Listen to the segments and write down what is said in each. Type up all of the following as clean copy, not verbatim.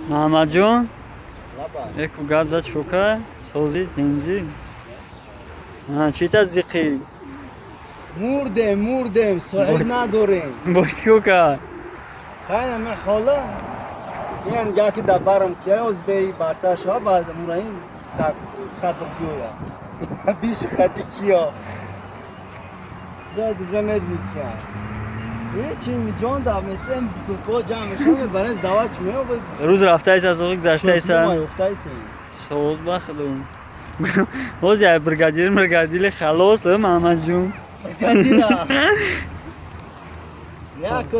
Муҳаммадҷон, яку гап зад шука, сози тинҷӣ. Чита зиқӣ? Мурдем, мурдем, соҳиб надорем. Бош кука? Хайна ман ҳола ин яки да барам кияз бей бартар шава баъд мураин так кадр биёя. Биш хати киё. Да дужа медни кия. Ҳеч ин ҷон да меслем бутылко ҷамъ мешавам мебарем дават меобед. Рӯз рафтаиса, аз оғи гузаштаиса. Ёфтаиса. Соз бахлум. Ҳози ай бригадир бригадири халос, Муҳаммадҷон. Бригадира. Не ку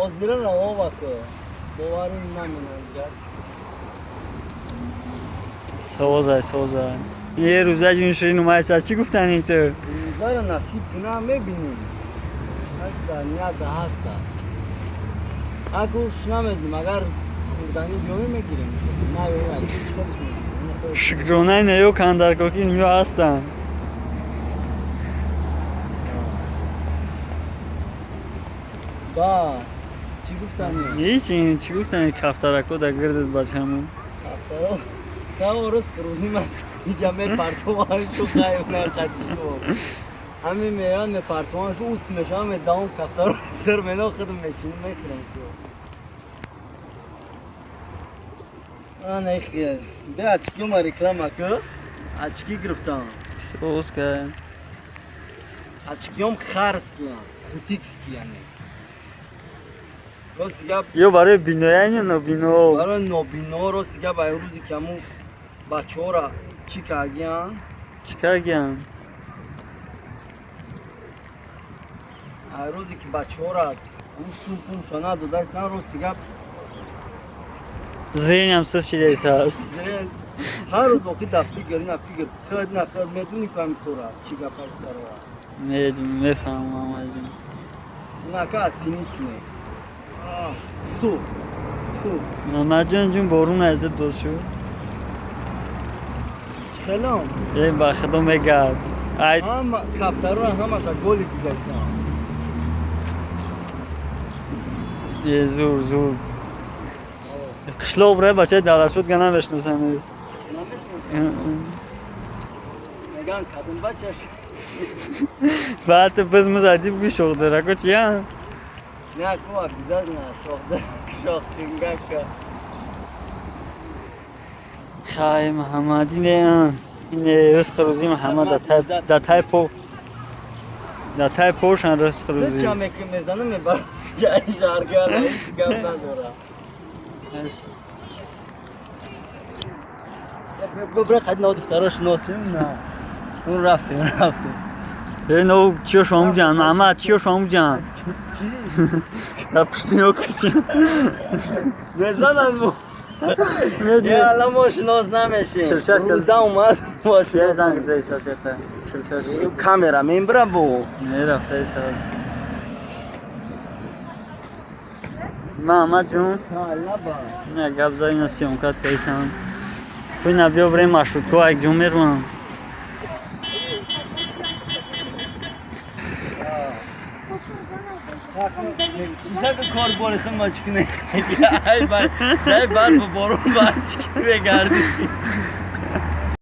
озира равова ку. Боварӣ наминам гап. Созай, созай. Е рӯза ҷун ширин омайса, чӣ гуфтани ту? Рӯзаро насиб кунам мебинем. Дар ният ҳаста. Аку намедонам, агар хӯрданӣ биёмем мегирем. На ём, чӣ хелиш мегирем. Шукронаи неё кандаркоки инҷо ҳастанд. Баъд чӣ гуфтанӣ? Ҳеч, чӣ гуфтани, кафтарако дар гирдат бачамон. Кафтаро као рӯз рӯзим аст. Иҷа мепартован шу хайвна қатишу. Ҳамин меян мепартован шу ус мешавам медавам кафтаро сир мено худам мечинем мехӯрам шу. Ана ихе. Бе очки ма реклама ку. Очки гирифтам. Соз ка. Очкиём харскиян, хутикский яъне. Рости гап Ё барои бинояни нобино. Барои нобино рости гап ай рӯзе ки ҳамун бачаҳоро чӣ кардиян? Чӣ кардиян? Ай рӯзе ки бачаҳоро ӯ сум пулша надодастан рости гап Зрениям сиз шидаисааст. Ҳар рӯз охи дар фикр ина фикр худ на худ медонӣ ку ҳамин кора чӣ гап аст дарова. Мефаҳмам, Муҳаммадҷон. Нака оценить кунед. Фу. Фу. Муҳаммадҷон ҷун борун азид дост шу. Чӣ хелам? Е ба худо мегард. Ай Ҳама кафтароро ҳамаша голи дидайсам. Е зур, зур. Қишлоқ бира бачаи давлатшуд га намешносанд. Намешносам. Меган кадом бачаш? Баъд ту биз мизадӣ буги шохдорако чиян? Не ку обязательно шохдор шохчингака. Хай Муҳаммад ине ине ризқи рӯзии Муҳаммад дар тай по дар тай пошан ризқи рӯзӣ. Ча мекунем мезанам мебарам. Я шаҳргара ҳеч гап надора. Бибра қад но духтаро шиносем на. Он рафтем, рафтем. Э но чиё шомҷан, Муҳаммад чиё шомҷан? Дар пушти но куча. Мезанам мо. Я ала мо шинос намешем. Ширшаш. Рӯза омад мо Я шинос. занг заисас это. Ширшаш. Камера мебра бо. Не рафтаисас. Муҳаммад ҷун, Лаба. не гап зад ина съёмкат кайсам. Куй биё бирем маршрутко як ҷо меравам. Ишака кор бори худ ма чӣ кунем? Ай бар, ай барфу борон бар чӣ мегардӣ?